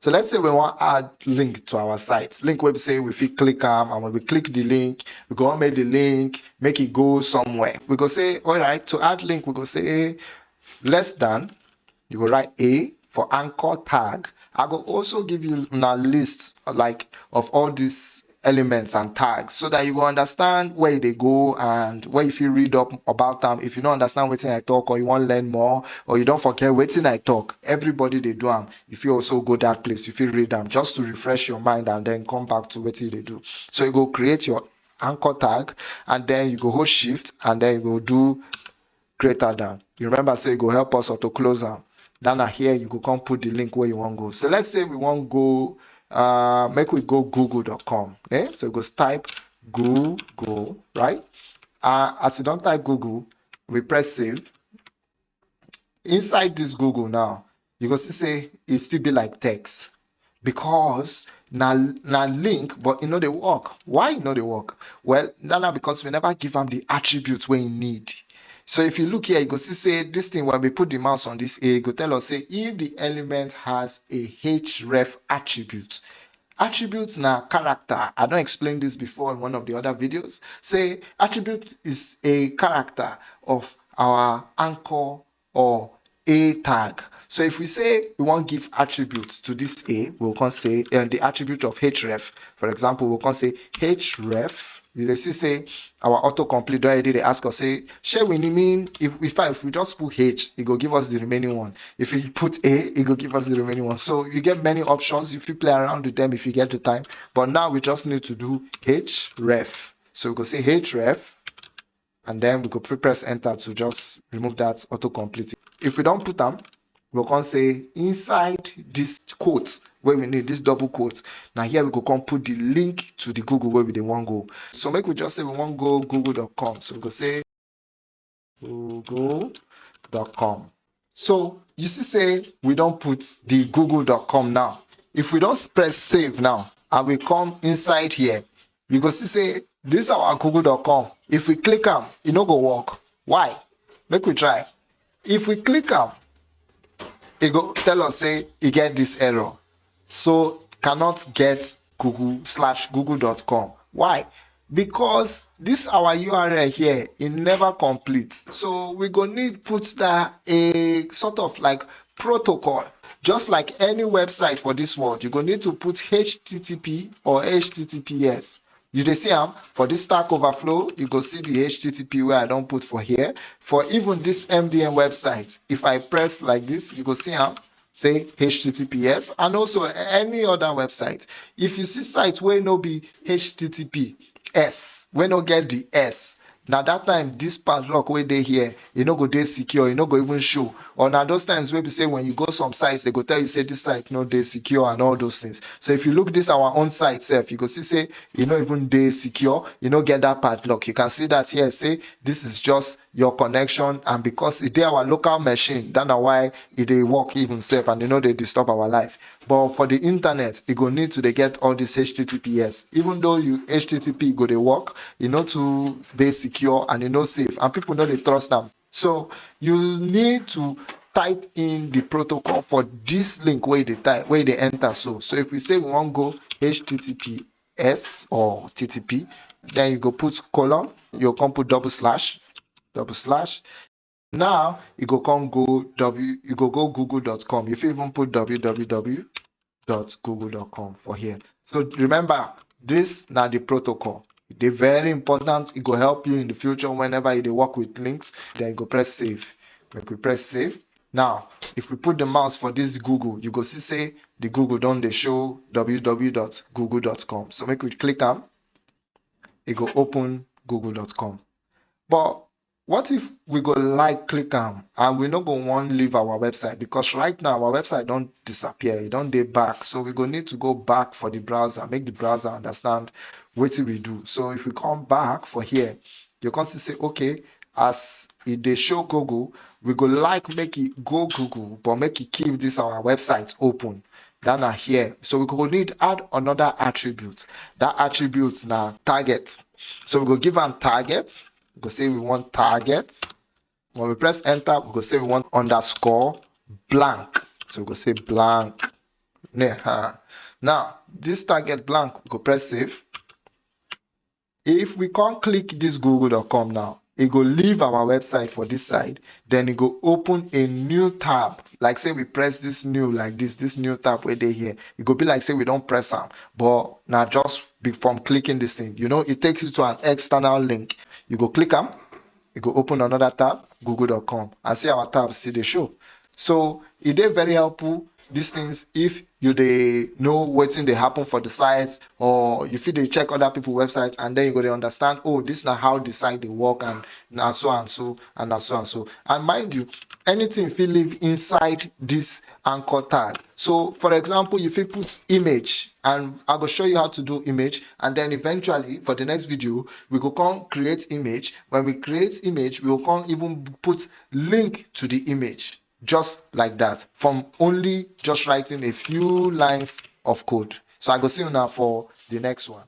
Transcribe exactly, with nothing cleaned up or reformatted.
So let's say we wan add link to our site. Link wey be say we fit click am, and when we click the link, we go wan make the link make e go somewhere. We go say, all right, to add link, we go say less than, you go write A for anchor tag. I go also give you a list, like, of all these elements and tags so that you go understand where they go and where you fit read up about them. If you don't understand wetin I talk, or you wan learn more, or you don forget wetin I talk, everybody dey do am. You fit also go that place, you fit read am just to refresh your mind and then come back to wetin you dey do. So you go create your anchor tag, and then you go hold shift, and then you go do greater than. You remember say e go help us auto close am. Then na here you go come put the link where you wan go. So let's say we wan go, uh, make we go google dot com. Eh? So you go type Google, right? Uh, as you don type Google, we press save. Inside this Google now, you go see say e still be like text, because na, na link, but e no dey work. Why e no dey work? Well, na, na because we never give am the attributes wey e need. So if you look here, you go see say this thing, when we put the mouse on this A, e go tell us say if the element has a href attribute. Attributes na character. I don explain this before in one of the other videos. Say attribute is a character of our anchor or A tag. So if we say we wan give attributes to this A, we'll come say, and the attribute of href, for example, we'll come say href. You dey see say our autocomplete don already dey ask us say, shey we need mean, if, if, if we just put H, e go give us the remaining one. If we put A, e go give us the remaining one. So you get many options. You fit play around with them if you get the time. But now we just need to do href. So we go say href, and then we go pre-, press enter to just remove that autocomplete. If we don put am, we come say inside this quote wey we need, this double quote, na here we go come put the link to the Google wey we dey wan go. So make we just say we wan go google dot com. So we go say google dot com. So you see say we don put the google dot com now. If we don press save now and we come inside here, you go see say this our google dot com, if we click am, e no go work. Why? Make we try. If we click am, e go tell us say e get this error. So cannot get google slash google dot com. Why? Because this our url here, e never complete. So we go need put that a sort of, like, protocol. Just like any website for this world, you go need to put http or https. You dey see am for this stack overflow, you go see the http wey I don put for here. For even this mdn website, if I press like this, you go see am say https, and also any other website. If you see site wey no be https, wey no get the s, na that time this padlock wey dey here, e no go dey secure, e no go even show. Or na those times wey be say when you go some sites, they go tell you say this site no dey secure and all those things. So if you look this our own site sef, you go see say e no even dey secure, e no get that padlock. You can see that here say this is just your connection, and because e dey our local machine, that na why e dey work even sef and e no dey disturb our life. But for the internet, e go need to dey get all this https. Even though you http go dey work, e no too dey secure and e no safe, and people no dey trust am. So you need to type in the protocol for this link wey you dey type, wey you dey enter. So, so if we say we wan go https or ttp, then you go put colon, you come put double slash, double slash. Now you go come go w, you go go google dot com. You fit even put www dot google dot com for here. So remember, this na the protocol. E dey very important. E go help you in the future whenever you dey work with links. Then you go press save. Make we press save. Now, if we put the mouse for this google, you go see say the google don dey show www dot google dot com. So make we click am, e go open google dot com. But what if we go, like, click am and we no go wan leave our website? Because right now our website don disappear, e don dey back. So we go need to go back for the browser, make the browser understand wetin we do. So if we come back for here, you come see say, okay, as e dey show google, we go like make e go google, but make e keep this our website open. That na here. So we go need add another attribute. That attribute na target. So we go give am target. We go say we want target. When we press enter, we go say we want underscore blank. So we go say blank. Neha. Now, this target blank, we go press save. If we come click this google dot com now, e go leave our website for this side, then e go open a new tab. Like say we press this new, like this, this new tab wey dey here. E go be like say we don press am, but na just be from clicking this thing. You know, it takes you to an external link. You go click am, e go open another tab, google dot com, and see our tab still dey show. So e dey very helpful, these things, if you dey know wetin dey happen for the site, or you fit dey check other people website, and then you go dey understand, oh, this na how the site dey work, and na so and so, and na so and so. And mind you, anything fit live inside this anchor tag. So for example, you fit put image, and I go show you how to do image, and then eventually for the next video, we go come create image. When we create image, we go come even put link to the image, just like that, from only just writing a few lines of code. So I go see you now for the next one.